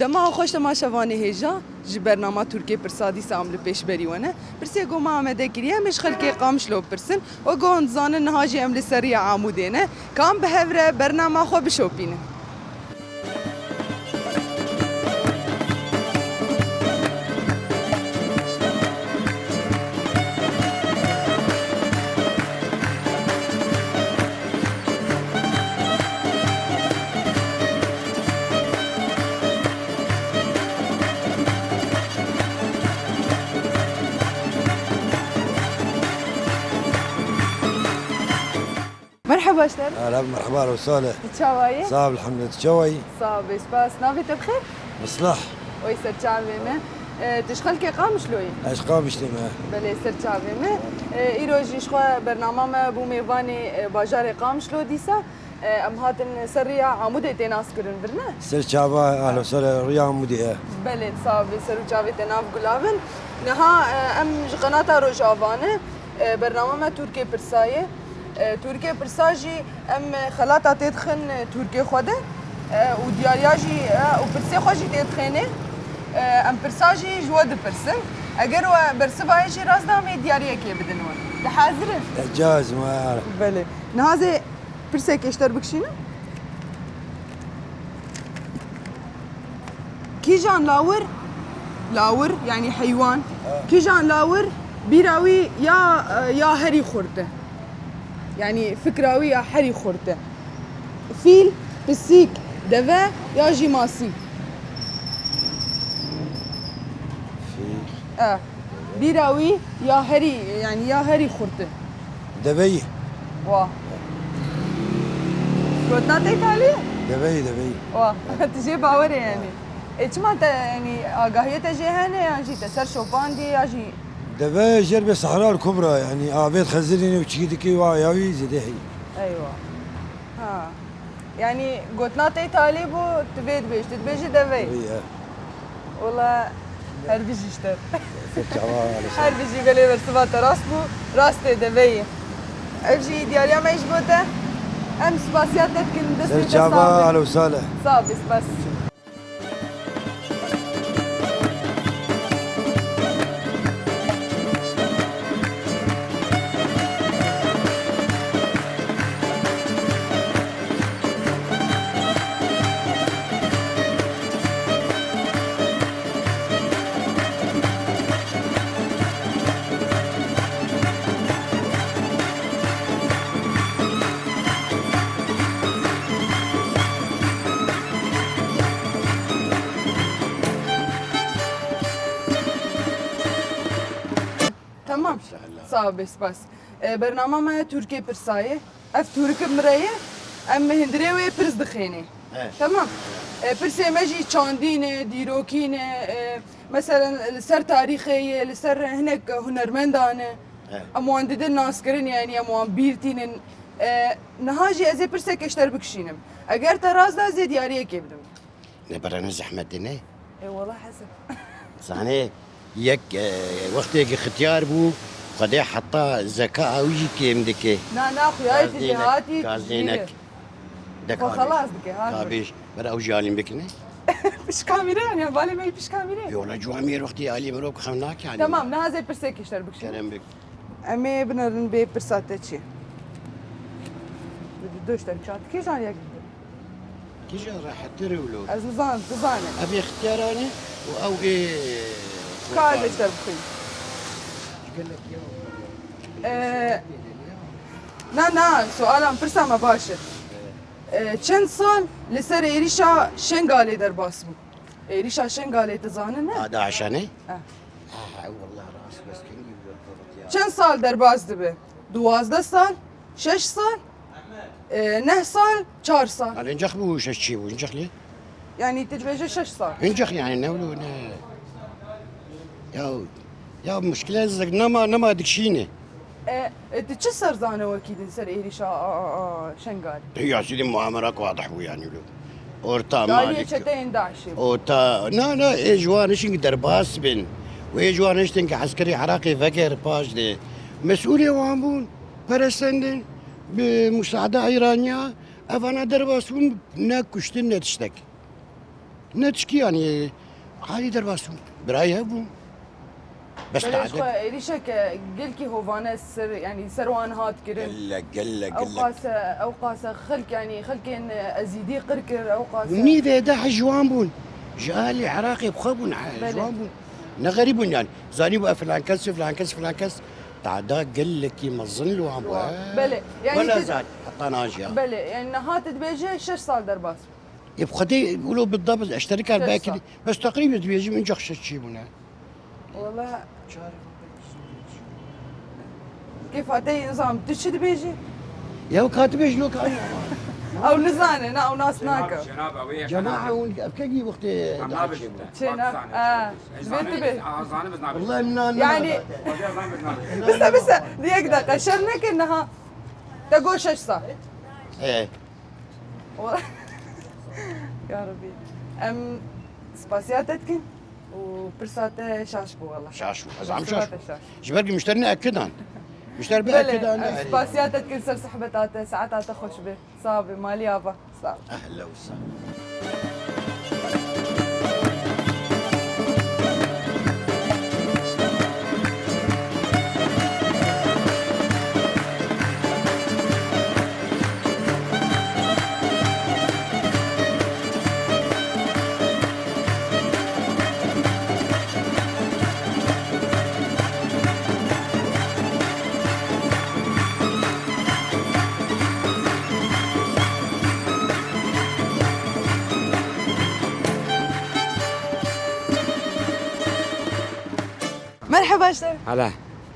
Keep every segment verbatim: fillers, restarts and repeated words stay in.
Dema xweş, temaşevanê hêja, ji bernama Tirkiyê Pirsa dîsa em li pêşberî we ne. Pirsê ku me amade kiriye, em ê ji xelkê Qamişlo bipirsin. Wek ku hûn dizanin, niha jî em li ser riya Amûdê ne. Ka em bi hev re bernama xwe bişopînin. Merheba ji te re. Merheba, merheba, Salih. Tu çawa yî? Sağ ol, elhamdülillah. Tu çawa yî? Sağ ol, bê spas. Navê te bi xêr? Mislah. Oy, ser çavê me. E, tu ji xelkê Qamişlo yî? Ez Qamişlî me. Belê, ser çavê me. E, îro jî ji xwe bernama me bû mêvanê, e, bajarê Qamişlo dîsa. E, em hatin ser riya Amûdê tê naskirin vir ne? Ser çava, ehlo ser riya Amûdê ye. Belê, sağ bê, ser û çavê te nav gulavin. Niha, e, em ji qenata Rojava ne, e, bernama me Tirkiyê Pirsa ye. E, Tirkiyê Pirsa jî em xelata tê dixin, e, Tirkiyê xwe de, e, û diyariya jî, e, û pirsê xwe jî tê dixênê. E, em pirsa jî ji we dipirsin. Eger we bersiva yê jî rast da, em ê diyariyekê bidin we. Tu hazir î? E, caz me. Belê. Niha zê Pirsekê ji te re bikişînim. Kîjan lawir, lawir, yanî heywan, ha, kîjan lawir bîra wî ya, ya herî xurt e? Yanî fikra wî ya herî xurt e? Fîl, pisîk, deve ya jî masî? Fîl. E, bîra wî ya herî, yanî ya herî xurt e. Deveyî. Wa. Gotina te talî? Deveyî, deveyî. Wa. Tu jê bawer î yanî. E, çima te, yanî agahiyê te jê hene, yan jî te ser şopandî, ya jî? Deve jêr bê sehra li kubra, yanî avêt xezirîne û çikî dikî wa ya wî zêde heyî. Eywa. Ha. Yanî gotina te talî bû, tu vê dibêjî, tu dibêjî deveyî. Deveyî, he. Wela her bijî ji te. Ser çava, Alîşan. Her bijî, belê bersiva te rast bû, rastê deveyî. Ev jî diyariya me ji bo te. Em spasiya te dikin, destê te sax be. Ser çava, alo sale. Sax be, spas. Tamam. Sağ ol, bê spas. E, bernama me Tirkiyê Pirsa ye. Ev tûrik mire ye, em hundirê wê pirs dixênê. He. Tamam. E, pirsê me jî çandî ne, dîrokî ne, e, meselen li ser tarîxê ye, li ser hinek hunermendan e. He. Em wan didin naskirin, yanî em wan bîr tînin. E, niha jî ez ê pirsekê ji te re bikişînim. Eger te rast da, ez ê diyariyekê bidim. Ne, bera ne zehmet de ne. Ê wela hezir. Zanê, yek, e, wextê ki xitiyar bû, Xwedê heta zeka ew jî kêm dike. Na, na, xuya yê tu jêhatî, Gazênek. Xwe xelas dike, ha. Tabî, bera ew jî alîm bikine. Pişka mîre, yanî, balê me pişka mîre. Yo, ne ciwan mîr wextê alî mirov ki xem nake, yanî. Tamam, niha ez ê pirsekê ji te re bikişînim. Kerem bik. Em ê binerin bê pirsa te çi? Bi du ji te re bikişînim. Kîjan yek? Kîjan rehettir e wilo? Ez nizan, tu zane. Ev ê xitiyarane û ew ê... Ka ez ê ji te re bixwînim. Ee, na, na, sualan pirsa me baş e. Ee, çend sal li ser êrîşa Şengalê derbas bû? Êrîşa Şengalê tu zanin ne? A, DAIŞ e ne? Eh. Ah, wallah rast bes kengî bi ya. Çend sal derbas dibe? Duwazdeh sal, şeş sal, e, neh sal, çar sal. Hal hincek bû, şeş çi bû, hincek lê? Yanî tu dibêje şeş sal. Hincek yanî ne wilo ne. Ya, ya muşkile zek nema, nema dikşîne. E, e, tu çi ser zane wekî din ser êrîşa a, a, a, Şengalê? Ya sîdî muamera wadih bû yanî wilo. Orta Malik. Çeteyên DAIŞê bû. Orta, na, na, ê ji wan hiştin ki derbas bin. Û ê ji wan hiştin ki eskerî Iraqê veger paş de. Mesûlê wan bûn, peresendin, bi musaada Îraniya, evana derbas bûn, ne kuştin, ne tiştek. Ne tişkî, yanî, alî derbas bûn. Birayê hev bûn. Bes Belê, ji xwe êrîşeke gelkî hovane ser, yanî ser wan hat kirin. Gelek, gelek, gelek. Ew qase, ew qase xelk, yanî xelkên ezîdî qir kir, ew qase. Nîvê de hej wan bûn. Ji alî Iraqê bi xwe bûn, hej Belê. wan bûn. Ne xerîb bûn yanî. Zanîbû ev filan kes, filan kes, filan kes. Tada gelekî mezin li wan bû, Wan. he. Belê. Yanî Wela tu zan, heta nan jî ya. Belê. Yanî niha tu dibêje şeş sal derbas bû. Ê, bi Xwedê wilo bi da bi eşterikar Şeş belkî sal. Bes teqrîben dibêjim incax şeş çî bûne. Wala. Kêfa te yê nizam, tu çi dibêjî? Yew ka dibêj lo ka. Ew nizane, na, ew nas nake. Cenab, cenab, ew ê Cemahe hûn evkegî wextê Em daişê nabêjin bû. te. Çê na, Bak, a, zane, dibê tu bê. Zane, zane, zane. Wallahî min nan Yanî, Hoca zane, zane. Bise, bise, yek deqe, şer neke niha. Te got şeş sal. He. O-, Ya Rebî. Em spasiya te dikin û pirsa te şaş bû wela. Şaş bû. Ez am Pirsa şaş te bû. şaş. Ji ber ku muşterî ne ekidan. Muşterî bi Belê, ekidan ne em erê. spasiya te dikin ser sohbeta te, saeta te xweş be. Sağ be, malî ava. Sağ ol. Ehle û sahlen. Merheba ji te. Hele.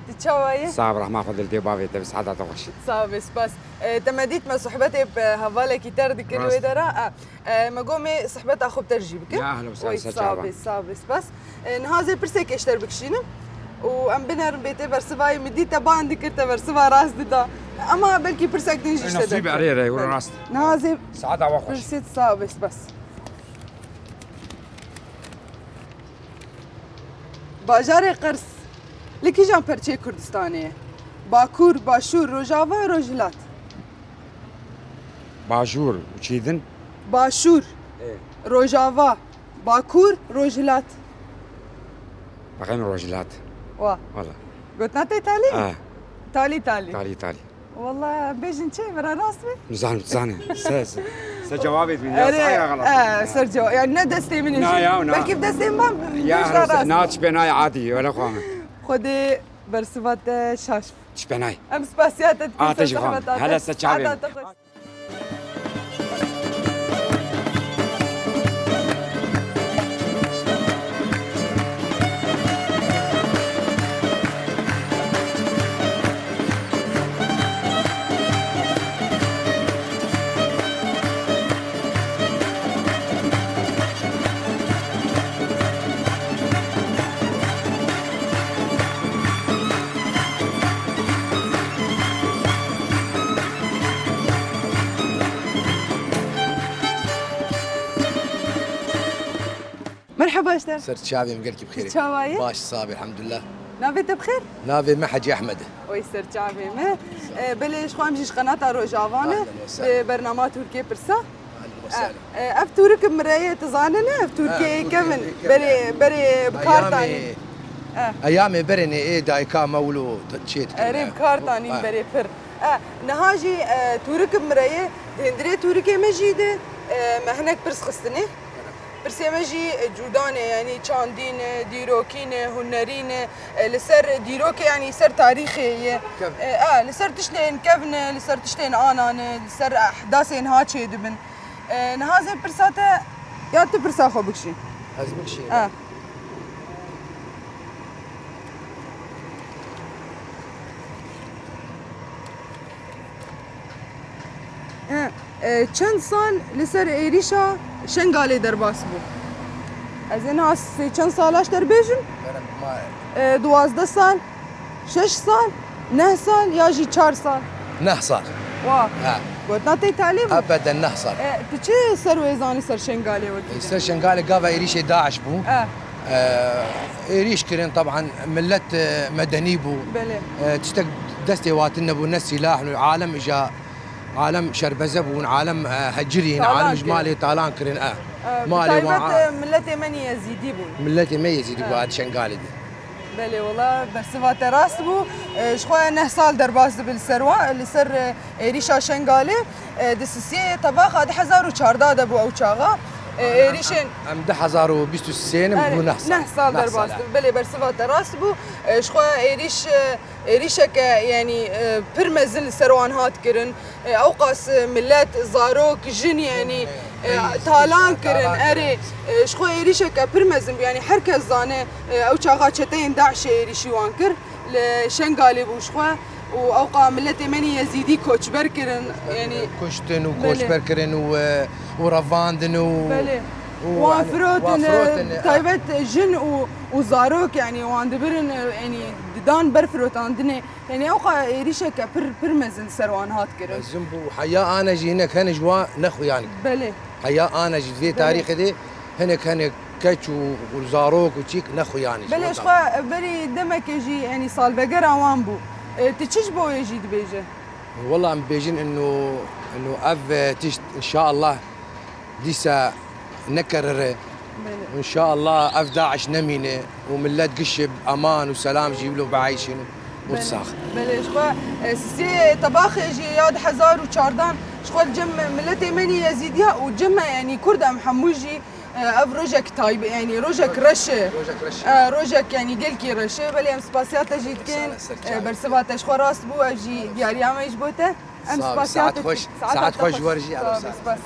Tu çawa yî? Sax ol, rehma Xwedê li te û bavê te be, siheta te xweş. Sax be, spas. E, te me dît, me sohbetê bi hevalekî ter dikir Rast. wê dera. E, e, me got, em ê sohbeta xwe bi te re jî bikin. Ya, ehlen we sehlen, Oy, ser sax çavan. be, sax be, spas. E, niha ez ê pirsekê ji te re bikişînim. Û em binerin bê tê bersivayê, min dît te ban dikir, te bersiva rast dida. Ema belkî pirsek din jî ji te Nasîb derket. erê re, wira Belê. rast. Niha ez ê Saeta we xweş. pirsê, sax be, spas. Bajarê Qers li kîjan perçeyê Kurdistanê ye? Bakur, Başûr, Rojava, Rojhilat? Bajûr û çî din? Başûr, Ê. Rojava, Bakur, Rojhilat. Bexên Rojhilat. Wa. Wala. Gotina te talî? Ha. Talî, talî. Talî, talî. Wala bêjin çi, vira rast be? Nizanim, nizanim. Se, se, se cevabê min ya, Erê, sahaya xelat. e, ser cevap. Yani ne destê min Na, jî. ya, na. Belkî bi destê min Ya, bêjin rast. na, çi pê nayê adî, öyle xwe min. Xwedê bersiva te şaş. Çi pê nayê. Em spasiya te dikin A, te ser jî xwe min. zehmeta te. Hele se çavê Hata min. te xweş. Merheba ji te. Ser çavê min gelkî bi xêr. Çawa yî? Baş, sax be, elhamdulillah. Navê te bi xêr? Navê me Hecî Ehmed e. Oy ser çavê me. E, belê ji xwe em jî ji qenata Rojava ne. Ahlen we sahlen. Bi bernama Tirkiyê pirsa. Ahlen we sahlen. E, e, ev tûrik mireye, tu zanî ne? Ev Tirkiyê Ha, kevin. Tirkiyê kevin. Berê, berê bi kar tanî. Eyamê, E. eyamê berê ne ê dayika me wilo çê dikin. Erê bi kar tanîn Ha. berê pir. E, niha jî, e, tûrik mireye, di hundirê tûrikê me jî de, e, me hinek pirs xistine. Pirsê me jî, e, cûdanê, yanî çandîn e, dîrokîn e, hunerîn e, e, li ser dîrokê, yanî ser tarîxê ye. Kevn. E, e, li ser tiştên kevn e, li ser tiştên anan e, li ser ehdasên ha çêdibin. E, niha ez ê pirsa te, ya tu pirsa xwe bikişî. Ez bikişî. E. E, e, çend sal li ser êrîşa Şengalê derbas bû? Ez ê niha sê çend sala ji te re bêjim? Benim ma- E, duwazdeh sal, şeş sal, neh sal ya jî çar sal? Neh sal. Wa. Ha. Gotina te talî bû? Ebeden neh sal. E, tu çi ser wê zanî ser Şengalê wekî E, te? Ser Şengalê gava êrîşê DAIŞ bû. E. E, êrîş kirin, teban millet, e, medenî bû. Belê. E, tiştek destê watin nebû, ne sîlah, ne alem îja Alem şerbeze bûn, alem, e, hecirîn, Talan alem ji kirin. malê talan kirin, e. E, bi Malê taybet, wan, e, milletê me nî Yezîdî bûn. Milletê me Yezîdî bû, E. hat Şengalê de. Belê, wela bersiva te rast bû. E, ji xwe neh sal derbas dibe li ser wa, li ser, e, êrîşa Şengalê. E, di sisiyê tebaxa du hezar û çardeh de bû ew çaxa. E, Em, êrîşên em, em du hezar û bîst û sê ne, Erê, bû neh sal. neh sal Neh derbas sal, e. dibe. Belê, bersiva te rast bû. E, ji xwe êrîş, e, êrîşeke, yanî, e, pir mezin li ser wan hat kirin. E, ewqas, e, millet, zarok, jin, yanî, e, Hey, talan hey, kirin. talan Erê, kirin. e, ji xwe êrîşeke pir mezin bû. Yanî her kes zane, e, ew çaxa çeteyên DAIŞê êrîşî wan kir. Li Şengalê bû ji xwe. Û ewqa milletê me nî Yezîdî koçber kirin. Yanî Kuştin û Belê. koçber kirin û, e, û revandin û, Belê. û Wan yani, firotin, wan e, firotin, e, taybet jin û, û zarok, yanî wan dibirin, e, yanî didan ber firotandinê. Yanî ewqa êrîşeke pir, pir mezin ser wan hat kirin. Mezin bû, heya ane jî hinek hene ji wan nexuyanî. Belê. Heya ane jî vê Belê. tarîxê de hinek hene keç û, û zarok û çîk nexuyanî ji Belê, wan ji xwe berî demekê jî, yanî salvegera wan bû. E, tu çi ji bo wê jî dibêje? Wela em bêjin ino, ino ev, e, tişt, inşallah, dîsa nekerire. Belê. Û înşallah ev DAIŞ nemîne û millet gişê bi eman û selam jî wilo bieyşîn û Belê. sax. Belê, ji xwe, e, sisê tebaxê jî ya du hezar û çardan ji xwe li cem miletê me nî Yezîdiya û cem me, yanî Kurd em hemû jî, e, ev rojek taybet, yanî rojek reş e. Rojek reş e. E, rojek, yanî gelkî reş e. Belê em spasiya te jî dikin. Sağ ol, ser E, çavê. bersiva te ji xwe rast bû, ev jî diyariya me ji bo te. Em Sağ ol, spasiya saet te xweş, dikin. Saet saet te xweş xweş. werijî, Sağ ol, alo, saet. spas.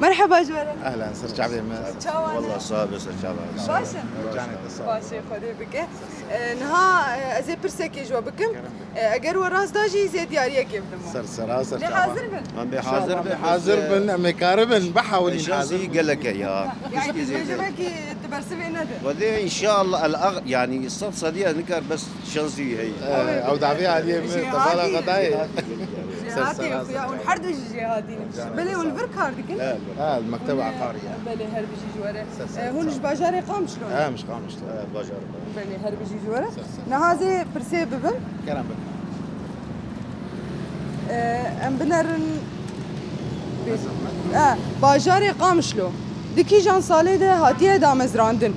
Merheba ji we re. Ehlen, ser çavê me. Çawa ne? Wallah, sax be, ser çava. Baş in? Canê te sağ ol. Başê Xwedê bike. E, niha, e, ez ê pirsekê ji we bikim. Kerem bike. E, eger we rast da jî, ez ê diyariyekê bidim we. Ser sera, ser Lê çava. hazir bin. Em bê hazir bin, hazir bin, em ê karibin, bihawilîn Şansî hazir bin. gelek e ya. Yani, Piştî tu zêde. dibêje belkî tu bersivê nede. Wedê inşallah el ax-, yani sed sedî ez nikar bes şansî heye. Ee, ew davê aliyê min, Jêhatî. tebala xedayê. Jêhatî Ser sera, xuya, ser hûn çava. her du jî jêhatî ne. Canê Belê, te hûn li sağ vir kar dikin? He, Ha, li mekteba Hûn, e, eqarî ye. Belê, her bijî ji we re. Ser E, sera, hûn ji çava. bajarê Qamişlo ne? He, em ji Qamişlo. He, bajar. Belê, her bijî ji we re. Ser sera. Niha zê pirsê bibim. Kerem bike. E, em binerin. E, bajarê Qamişlo di kîjan salê de hatiye damezrandin?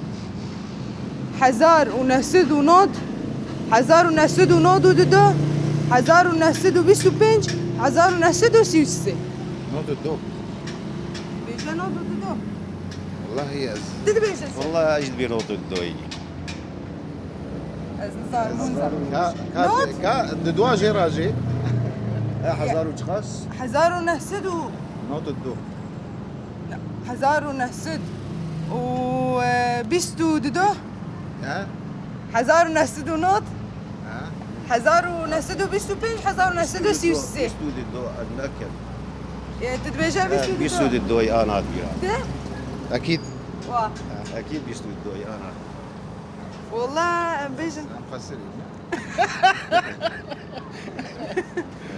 Hezar û neh sed û nod, hezar û neh sed û nod û du, hezar û neh sed û bîst û pênc, hezar û neh sed û sî û sê. Nod û du. Bêje nod û du. Wallahî ez. Tu dibêje çi? Wallahî ez dibê nod û du yî. Ez nizanim, hûn zanin. Ka, ka, Not? ka, di dua jê re jî. E, hezar û çiqas? Hezar û neh sed û Not û du. Hezar û neh sed û bîst û du. He? Hezar û neh sed û nod. He? Hezar û neh sed û bîst û pênc, hezar û neh sed û sî û sê. Bîst û du, ez nekim. E, tu dibêje He, bîst û du. bîst û du ana dira. De? Ekîd. Wa. He, ekîd bîst û du ana. Wala, em bêjin. Em xesirîn.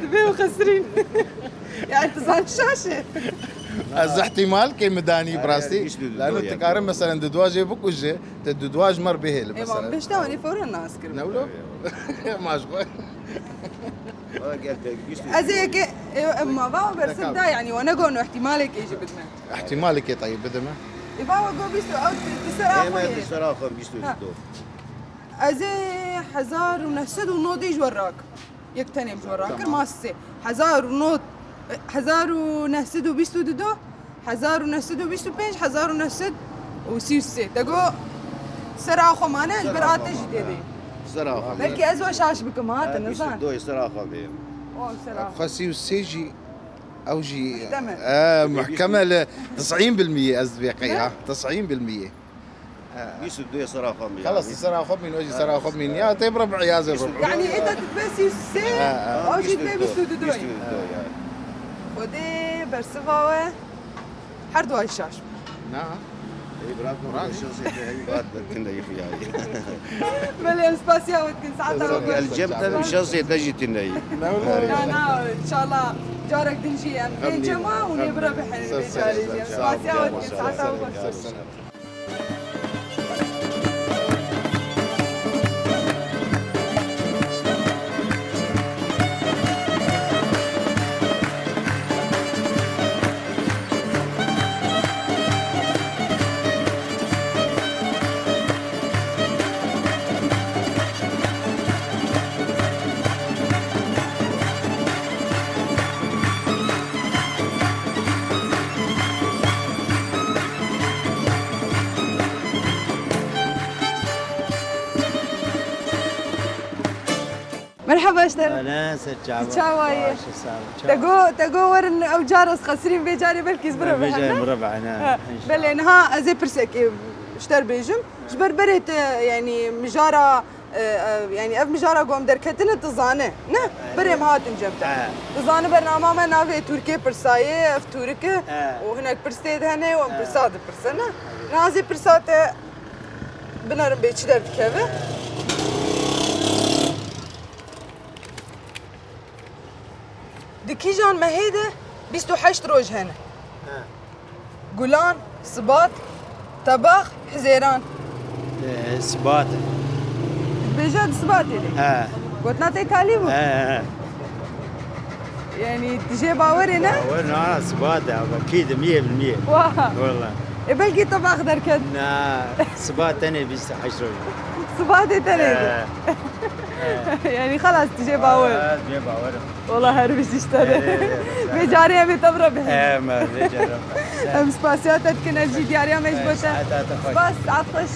Divê û xesirîn. Yani, tu zan şaş e. Ez ihtimal kê min danî bi rastî. Lano tu karin meselen di dua jê bikuje, te di dua ji me re bihêli Ê, meselen. Wan bêjte, wan ê fewren nas kirin. Ne wilo? Ma ji xwe. Ez ê yekê, ê, em ma va bersiv da, yani, wana got, ihtimalekê jî bidme. Îhtimalekê tayî bidime. Ê, va we got bîst û, ew di, di sera xwe Ême ye. Di sera xwe bîst û Ha. du. Ez ê hezar û neh sed û nodî ji we rak. Yek tenê ji we rakir, Tamam. ma sê. Hezar û nod, hezar û neh sed û bîst û du, hezar û neh sed û bîst û pênc, hezar û neh sed û sî û sê. Te got sera xwe mane, ji ber Sera a te xwe jî mane. tê de. Sera xwe. Belkî ez we şaş bikim, ha, te Belkî nizan. Doyê sera xwe bê. O, sera xwe. Xwe sî û sê jî, ew jî, Muhkeme. e, muhkeme li tesîn bil miyê ez dibê qey, Ne? ha, tesîn bil miyê. Bîst û du sera xwe min. Xelas, sera xwe min, o jî sera xwe min. Ya tê bi reb'î ya zê bi reb'î. Yani êta tu dibe sî û sê, Ha, ha. O jî dibe bîst û du. Bîst û du, ya. Xwedê bersiva we her duayî şaş. Na. Ey, bırak onu, şans ete, ey, bak, bakın da yıkıyor. Belê, em spasiya we dikin, saeta we xweş. El cem tabii şans ete jî tune. Na, na, inşallah carek din jî em Amin. Cema û nê bira bihên vê carê jî. Em spasiya we dikin, saeta we xweş. Merhaba ji te re. Ahlen, ser çava. Tu çawa yî? Baş, sağ ol. Te got, te got werin ew cara ez xesirîm, vê carê belkî ez bira bihene. Vê carê bira bihene, ha, inşallah. Belê, niha ez ê pirsekê ji te re bêjim. Ji ber berê te, yanî mijara, e, e, yanî ev mijara ku em derketine tu zane, ne? Evet. Berê em hatin cem te. Evet. Tu zane bernama me navê Tirkê pirsa ye, ev Tûrik e. Evet. Û hinek pirs tê de hene û em pirsa dipirsin, ne? Niha ez ê pirsa te binerim bê çi derdikeve. Di kîjan mehê de bîst û heşt roj hene? He. Gulan, Sibat, Tebax, Hizêran. Ee, Sibat. Dibêje di Sibatê de. He. Gotina te talî bû? He, he. Yanî tu jê bawerê ne? Bawer na, Sibat e, ama kî dimiyê, bilmiyê. Wa. Wala. E, belkî Tebax derket. Na, Sibat tenê bîst û heşt roj. Sibatê tenê de. He. Yanî xelas tu jê bawer. He, jê bawer im. Wala her bijî ji te re. Erê, erê, erê. Vê carê em ê te bira bihêjin. Em, vê carê em. Em spasiya te dikin, ez jî diyariya me ji bo te. Saeta te xweş. Spas, saet xweş.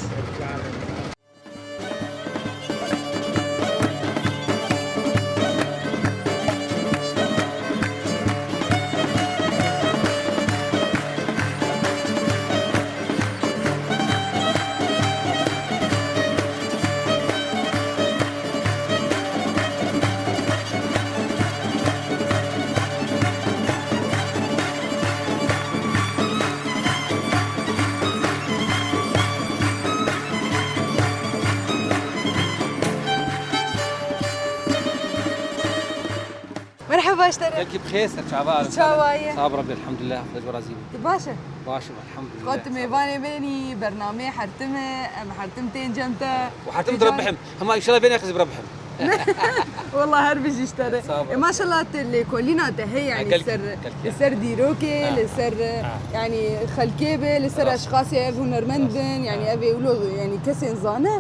Merheba ji te re. Belkî bi xêr ser çava. Tu çawa yî? Sağ ol Rabbi, elhamdülillah. Xwedê ji we razî be. Tu baş e? Baş im, elhamdülillah. Xwe tu mêvanê me nî, bernameyê hertim e, em hertim tên cem te. Û hertim tu re bihim. Hema înşallah vê nexizî bira bihim. Wela her bijî ji te re. Sağ ol. E, maşallah te lêkolîna te heye, ha, yanî gelkî, ser, gelkî, ser dîrokê, ha, li ser, ha, yanî xelkê be, li ser, rast, eşxasê ev hunermend, rast, bin, yanî, ha, ev ê wilo, yanî kesên zane. Ha.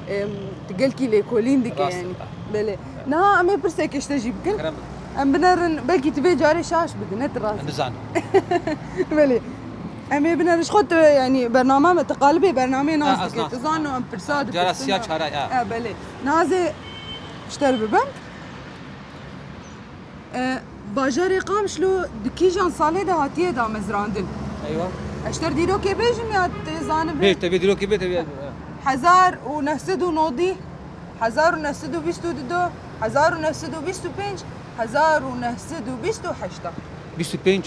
Em, tu gelkî lêkolîn dike, rast, yanî. Ha. Belê. Niha em ê pirsekê ji te jî bikin. Kerem bike. Em binerin, belkî tu vê carê şaş bidin, ne tu rast. Em bizanin. Belê. Em ê binerin ji xwe tu, yanî bernama me, tu qalibê bernameyê nas dikî. Ha, ez nas dikim. Tu zano em pirsa dipirsin. Cara siya çara, ha. Ha, belê. Niha ez ê ji te re bibim. E, bajarê Qamişlo di kîjan salê de hatiye damezrandin? Eywa. Ez ji te re dîrokê bêjim ya tê zanibin? Bêj, te vê dîrokê bê, te vê. Hezar û neh sed û nodî, hezar û neh sed û bîst û du, hezar û neh sed û bîst û pênc, hezar û neh sed û bîst û heşt. Bîst û pênc.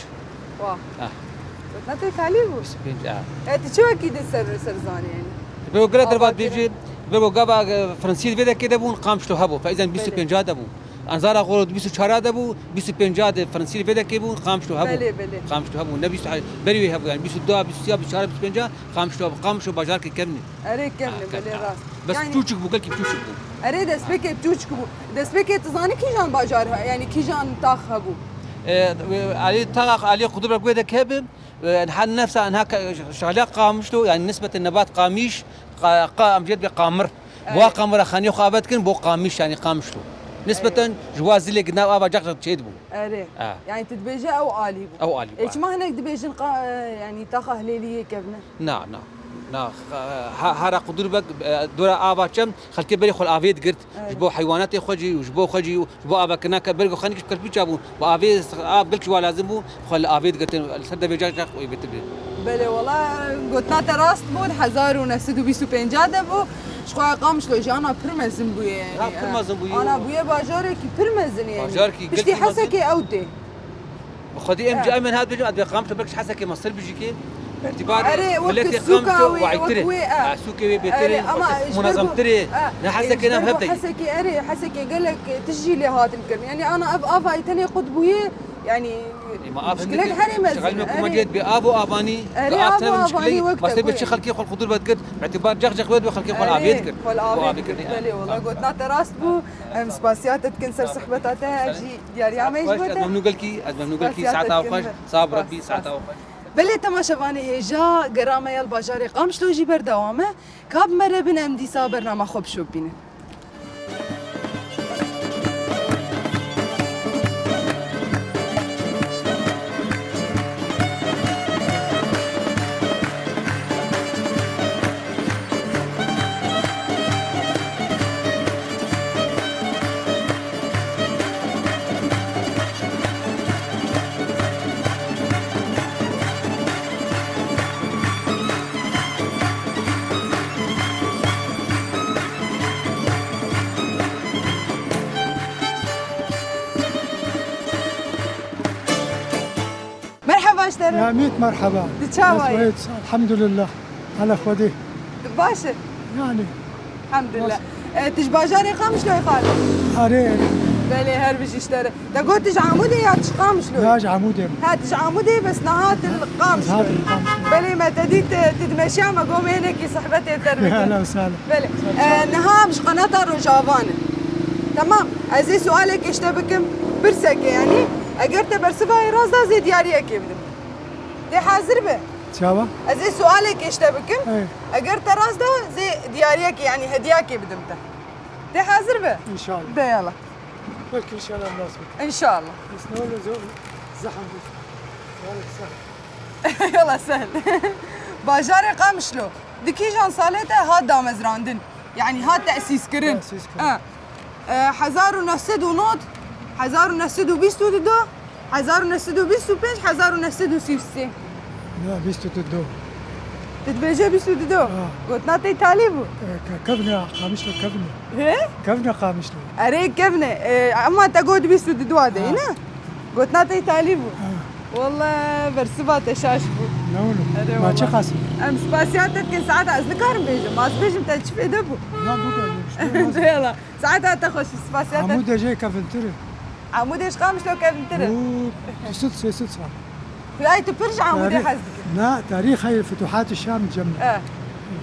Wa. Ah. Gotina te talî bû. Bîst û pênc, ah. E, tu çi wekî din ser, ser zanî yanî? Bi gele derbat bêjî, bi gava, e, Fransî vê dekê de bûn, Qamişlo hebû. Feyzen bîst û pênc de bû. Anzara xwe bîst û çar de bû, bîst û pênc de Fransî vê dekê bû, Qamişlo hebû. Belê, belê. Qamişlo hebû. Ne bîst, berî wê hebû yanî bîst û du, bîst û sê, bîst û çar, bîst û pênc Qamişlo hebû. Qamişlo bajarkê kevn e. Erê, kevn e, ha, belê, rast. Bes yanî piçûk bû, gelkî piçûk bû. Erê, destpêkê piçûk bû. Destpêkê tu zanî kîjan bajar he-, yanî kîjan tax hebû? E, alî tax, alî qudurek wê de kevin. E, niha nefsa, niha ke-, şaliya Qamişlo, yanî nisbetê nebat Qamiş, qa-, qa-, em jê dibê Qamir. Evet. Wa Qamira xanî xwe ave dikin, bo Qamiş, yanî Qamişlo. Nisbeten, evet, ji wa zilê gi nav ava caq çêdibû. Erê. Ha. Yanî tu dibêje ew alî bû. Ew alî bû, e, ha. Çima hinek dibêjin qa-, e, yanî taxa Hilêliyê kevne? Na, na. Na, ha, hara qudur bek, e, dora ava çem, xelkê berê xwe li avê digirt. Evet. Ji bo heywanatê xwe jî û ji bo xwe jî û ji bo avakirina ke-, bergo xanî kişt kerpîça bû. Bi avê av gelkî wa lazim bû, xwe li avê digirtin, li ser devê cak cak wê bêtir bê. Belê wala, gotina te rast bû, di hezar û neh sed û bîst û pênc de bû. Ji xwe Qamişlo jî ana pir mezin bûye yanî. Ha, pir mezin bûye. Ana bûye bajarekî pir mezin yanî. Bajarekî piştî gelkî mezin. Hesekê ew tê. Bi xwedî em Ha. cî em hat bêjin, ez bê Qamişlo belkî ji Hesekê mestir bijî ke. Ertîba Erê, wek miletê sûka Qamişlo wê, wek wayîtir e. wê, ha. Ha, sûkê wê bêtir Erê, e, ama ji ber ku, munezemtir e. Ha, Ne e, Hesekê ji ne ber ku hevdeyî. Hesekê, erê, Hesekê gelek tişt jî lê hatin kirin. Yanî ana ev avayî tenê qut bûye, yanî Ê, ma av muşkilek hindikî herê mezin, şixel me ku me erê. Diyet bi av û avanî, Erê, bi av av û tene avanî muşkilek, wek ma te sê bi çi goyê. Xelkê xwe qudur vedkir, îtibar cex cex wed bi xelkê xwe Erê, avêt kir. Xwe avêt kir. Belê, wala gotina te rast bû. Em spasiya te dikin ser sohbeta te, jî diyariya me ji bo te. Ez memnû gelkî, ez memnû gelkî, Spasiya te saeta dikin xweş, be. Sağ ol Spas, Rebî, spas. Saeta xweş. Belê temaşevanê hêja, gera me ya li bajarê Qamişlo jî berdewam e. Ka bi me re bin em dîsa bernama xwe bişopînin. Merheba ji te re. Yamît merheba. Tu çawa yî? Elhamdulillah. Ala Xwedê. Tu baş î? Yani. Elhamdulillah. Baş. E, tu ji bajarê Qamişloyê xalo? Erê, erê. Belê, her bijî ji te re. Te got tu ji Amûdê ya tu ji Qamişloyê? Ya ji Amûdê me. Ha, tu ji Amûdê, bes niha tu li Qamişloyê. Niha tu li Qamişloyê. Belê, me te dît, tu dimeşiya, me got me hinekî sohbetê te re bikin. Ehlen we sehlen. Belê. E, niha em ji qenata Rojava ne. Temam. Ez ê sualekê ji te bikim, pirseke yanî. Eger te bersiva wê rast da, zê diyariyekê bidim. Tê hazir be. Çawa? Ez ê sualekê ji te bikim. Ey. Eger te rast da, zê diyariyekê, yanî hediyakê bidim te. Tê hazir be. Înşallah. De yala. Belkî înşallah nasip bike. Înşallah. Biz ne olur zor, zahmet. Yala sehil. Yala sehil. Bajarê Qamişlo di kîjan salê de hat damezrandin? Yanî hat tesîskirin. Tesîskirin. Ha. E, hezar û neh sed û nod, hezar û neh sed û bîst û du, hezar û neh sed û bîst û pênc, hezar û neh sed û sî û sê. Ya, bîst û du. Tu dibêje bîst û du? Ha. Gotina te talî bû. E, ke-, kevne, Qamişlo kevne. He? Kevne Qamişlo. Erê, kevne. E, ema te got bîst û du adeyî, ha, ne? Gotina te talî bû. Ha. Walla bersiva te şaş bû. Ne wilo? Erê walla. Ma çi qasî? Em spasiya te dikin, saeta ez nikarim bêjim. Ma ez bêjim te çi fêde bû? Na, bû gelmiş. De yala. Saeta te xweş, spasiya te. Amûdê jê kevintir e. Amûdê ji Qamişlo kevintir e. Û du sed sê sed sal. Xwedayê tu pir ji Amûdê hez dikî. Na, tarîxê Futuhat Şam cem. E.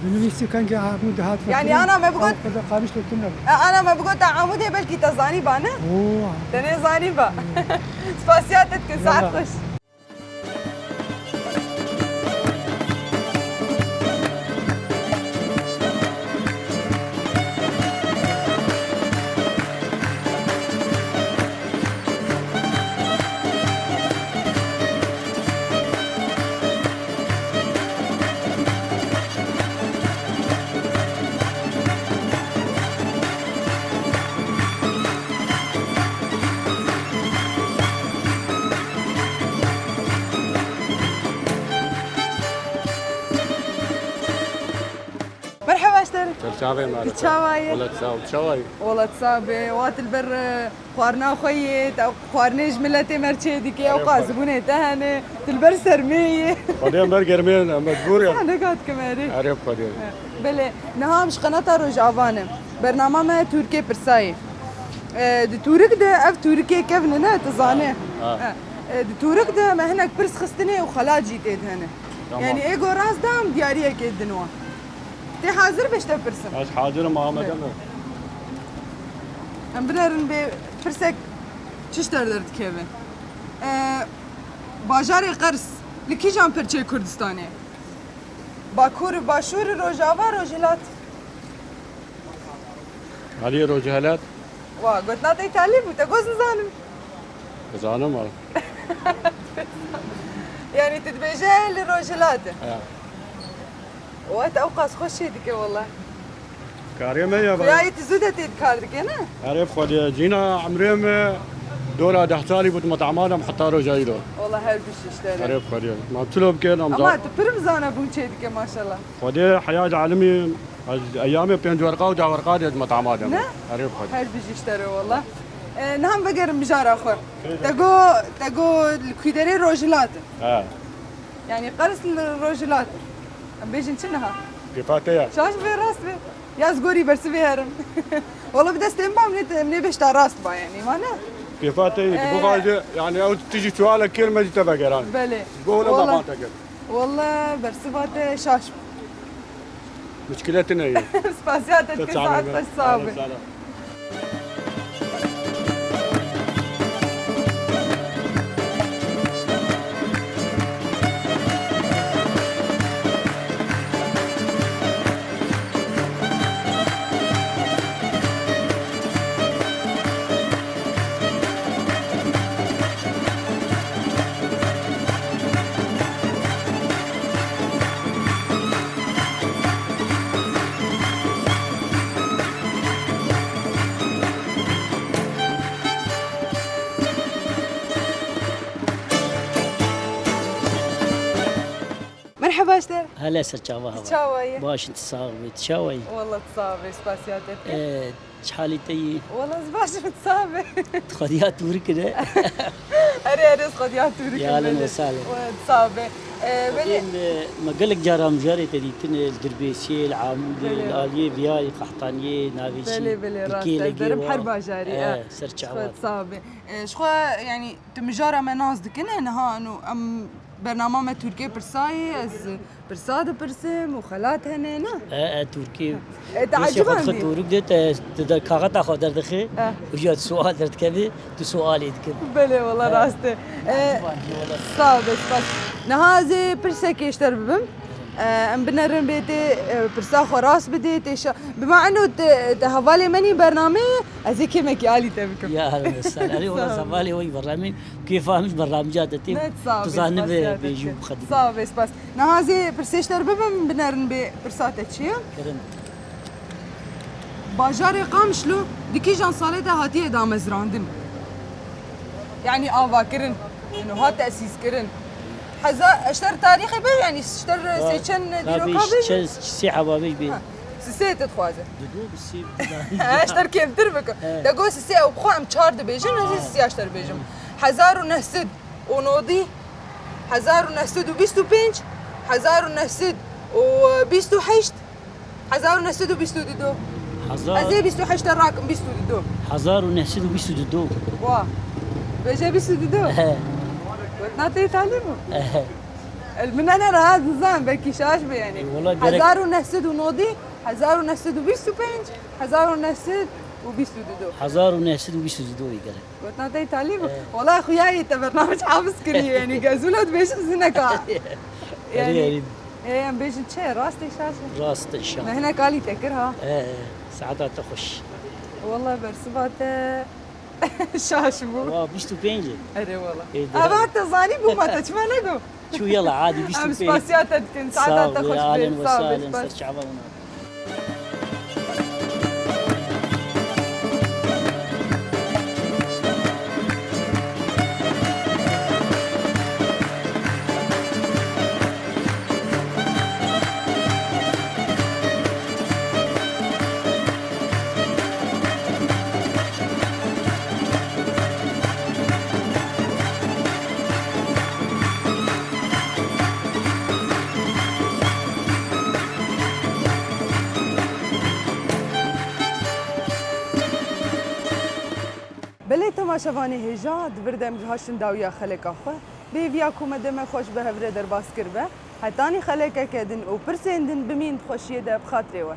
Binivîsî kengê Amûd hat. Yanî ana me bigot, ew qede Qamişlo tune. E, ana me bigot te Amûdê, belkî te zanîba, ne? Oo. Te nêzanîba. Spasiya te dikin, saet xweş. Merheba ji te re. Ser çavê me. Tu çawa yî? Welat sağ ol. Çawa yî? Welat sağ be. Wa tu li ber, e, xwarina xwe yê, te xwarinê ji miletê me re çê dikê, ew qazibûnê te hene, tu li ber sermê yê. Xwedê em ber germê ne, mecbûr ya. Sahneka dikim erê. Erê Xwedê. Belê, niha em ji qenata Rojava ne. Bernama me Tûrkê Pirsayê. E, di Tûrik de ev Tûrikê kevnine, tu zane. Ha. E, e, di Tûrik de me hinek pirs xistine û xelat jî tê de hene. Tamam. Yanî ê go rast da em diyariyekê din wan. Tê hazir be ji te pirsim? Ez hazir im, Ahmet Emre. Em binerin bê pirsek çi ji te re derdikeve. E, bajarê Qers li kîjan perçeyê Kurdistanê? Bakur, Başûr, Rojava, Rojhilat? Aliyê Rojhilat. Wa, gotina te îtalî bû, te goz nizanim. Zanim wala. Yanî tu dibêje li Rojhilat e. Ya. Wa, te ewqas xweş çê dike wala. Karê me ya. Xuyayê tu zû de tê kar dike, ne? Erê Xwedê, cîna emrê me Dora deh salî bû di metama de heta roja îro. Wala her bijî ji te re. Erê bi Xwedê. Ma tu lo bike, em Ama za- tu pir bi zana bûn çêdike maşallah. Xwedê heya di alimî, ez eyamê pênc werqa û deh werqa de di metama de. Ne? Erê bi Xwedê. Her bijî ji te re wala. E, niha em vegerin mijara xwe. Te go, te go li Kûderê rojhilat in. He. Yani qers li rojhilat in. Em bêjin çi niha? Kêfa te ye. Şaş be, rast be. Ya ez gorî bersivê herim. Wala bi destê min ba, em nê, em nê bêjta rast ba yani, ma ne? Kêfa te ye, Ee, bixwaze, yani ew tijî sualek kir me jî te vegeran. Belê. Ji bo hûn Wala- baban te kir. Wala bersiva te şaş bû. Muşkile tune ye. Spasiya te dikim, saet xweş, sax be. Sağ ol. Merheba ji te. Hele ser çava hava. Çawa ye? Baş in, tu sax bî. Tu çawa yî? Wala tu sax bî, spasiya te dikim. Ee, çi halî te yî? Wala ez baş im, tu sax bî. Tu xwediya tûrik in e. Erê, erê, ez xwediya tûrik im, Ya, ahlen belê. Ve sahlen. Wala tu sax bî. Ee, belê. Em, e, me gelek cara mijarê te dîtin, e, li Dirbêsiyê, li Amûdê, Belê. Li aliyê Viyayê, Qehtaniyê, navê çi? Belê, belê, rast e. Dikê legê Derim wa. Her bajarî, Ee, e. Ser çava. Xwe tu sax bî. E, ji xwe, yani, Tu mijara me nas dikine, niha eno em bernama me Tûrkê pirsa ye, ez pirsa dipirsim û xelat hene, ne? E, e, Tûrkê. E, te Dosya xwe dixwe ecibandî. Tûrk de te, te de kaxeta xwe derdixê, E. Û ya sual derdikeve, tu sualê dikin. Belê, wala E. Rast e. E, Ecibandî, wala. Sağ ol, spas. Niha ez ê pirsekê ji te re bibim. E, em binerin bê tê, e, pirsa xwe rast bidê, tê şa-, bima eno te, te hevalê menî bernameyê, ez ê kêmekî alî te bikim. Ya, sağ ol. Erê, wala Sağ ol. Hevalê wî bernameyê, kêfa min ji bernamca te tê. Ne, sağ ol, Tu zanî spas be, ya te bêjî dikim. Bi xedî. Sağ ol, spas. Niha ez ê pirsê ji te re bibim, binerin bê pirsa te çi ye? Kirin. Bajarê Qamişlo di kîjan salê de hatiye damezrandin? Yanî avakirin, ino hat tesîskirin. Heza-, ji te re tarîxê be, yanî ji te re sê çend dîroka be? Çend, sê heba be bê. Ha, sisê tu dixwaze. Dido bi sê. He, ji te re kêmtir bikim. He. Te got sisê ew bi xwe em çar dibêjin, ez ê sisiya ji te re bêjim. Hezar û neh sed û nodî, hezar û neh sed û bîst û pênc, hezar û neh sed û bîst û heşt, hezar û neh sed û bîst û du. Hezar Ez ê bîst û heşt rakim, bîst û du. Hezar û neh sed û bîst û du. Wa. Bêje bîst û du. Ehe. Gotina te talî bû. Ehe. El min ne rahat dizan, belkî şaş be yani. E, wala gerek- Hezar û neh sed û nodî, hezar û neh sed û bîst û pênc, hezar û neh sed û bîst û du. Hezar û neh sed û bîst û du gerek. Gotina te talî bû. E. Wala xuya yê te bernamec hafiz kiriye yani, gezûla dibêjin zineka. Erê, Yani, erê. Ê, em bêjin çi? Rast e, şaş e? Rast e, şaş. Me hinek alî te kir ha? E, e, saeta te xweş. Wala bersiva te şaş bû. Wa bîst û pênc e. Erê wala. Ê, Eva, te zanî bû ma te çima nego? Çû yala, adî bîst û pênc. Em spasiya te dikin, saeta te xweş be. Sağ ol, ahlen ve sahlen, ser çava hûn. Belê temaşevanê hêja, di vir de em gihaştin dawiya xeleka xwe. Bi hêviya ku me deme xweş bi hev re derbas kiribe. Hetanî xelekeke din û pirsên din bimîn di xweşiyê de bi xatirê we.